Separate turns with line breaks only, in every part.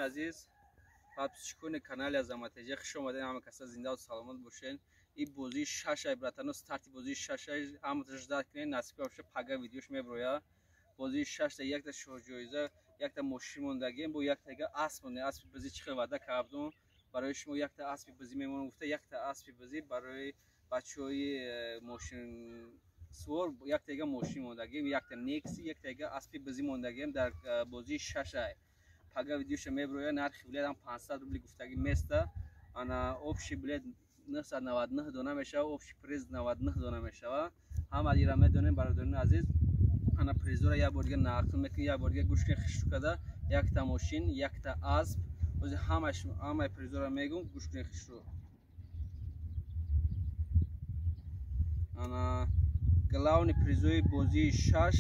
Aziz, подписчикони канали Азамат ТЖ, хуш омадед, ҳама каса зинда ва саломат бошед. Ин бозии шашай, братано, старти бозии шашай, ҳаматон ждать кунед, насиб боша, пага видеош меброя. Бозии шашта якта шоҳҷоиза, якта мошин мондагем, бо якта асп монда, аспи бизӣ чӣ хел ваъда кардум барои шумо, якта аспи бизӣ мемонам гуфта, якта аспи бизӣ барои бачаҳои мошинсувор, яктага мошин мондагем, якта Некси, яктага аспи бизӣ мондагем дар бозии шашай. Пага видеоша меброя, нархи билет ҳам 500 рубли гуфтагӣ места. Ана общий билет 999 дона мешава, общий приз 99 дона мешава. Ҳама ира медонем, бародарони азиз. Ана призора як бор дига нақл мекунем, як бор дига гӯш кунед хишу када, якта мошин, якта асп. Ози ҳамаш ҳамаи призора мегум, гӯш кунед хишу. Ана главный призои бозии шаш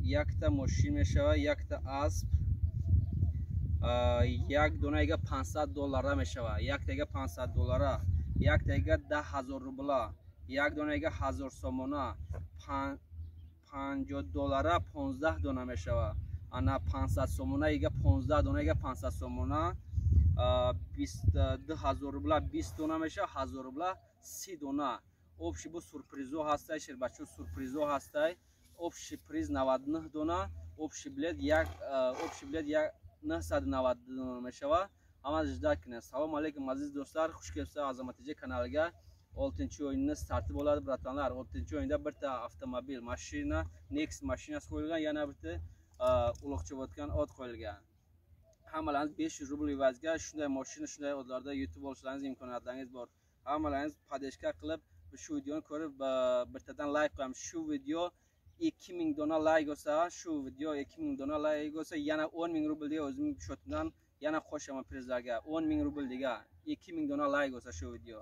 якта мошин мешава, якта асп, як донаига 500 доллара мешава, яктаига 500 доллара, яктаига 10 000 рубла, як донаига 1000 сомона, 50 доллара 15 дона мешава. Ана 500 сомона ига 15 дона ига 500 сомона, 22 000 рубла 20 дона мешава, 1000 рубла 30 дона. Общий бо сюрпризо ҳастай, шербачо сюрпризо ҳастай. Общий приз 99 дона, общий билет як, общий билет як 990 дона мешава. Ҳама ждать кунед. Салом алейкум, азиз дӯстlar, хуш келибсиз Азамат ТЖ каналига. Oltinchi o'yinni starti bo'ladi, братанlar. Oltinchi o'yinda birta avtomobil, mashina, Next mashinasi qo'yilgan, yana bitta uloq chavotgan ot qo'yilgan. Hammalaringiz 500 rubl evaziga shunday mashina, shunday otlarda yutib olishlaringiz imkoniyatlaringiz bor. Hammalaringiz podeshka qilib shu videoni ko'rib birtadan like qo'yamiz. Shu video 2000 dona like bo'lsa, shu video 2000 dona like bo'lsa, yana 10 000 rubl degan o'zimning shotimdan yana qo'shaman prizlarga. 10 000 rubl degan 2000 dona like bo'lsa shu video.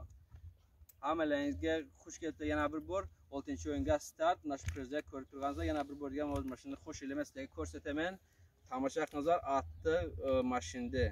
Hammalaringizga xush kelibdi yana bir bor. 6-o'yinga start. Mana shu prizlar ko'rib turganingizdek yana bir bor degan o'z mashinani xush emas sizlarga ko'rsataman. Tomosha qilinglar, atni mashinani.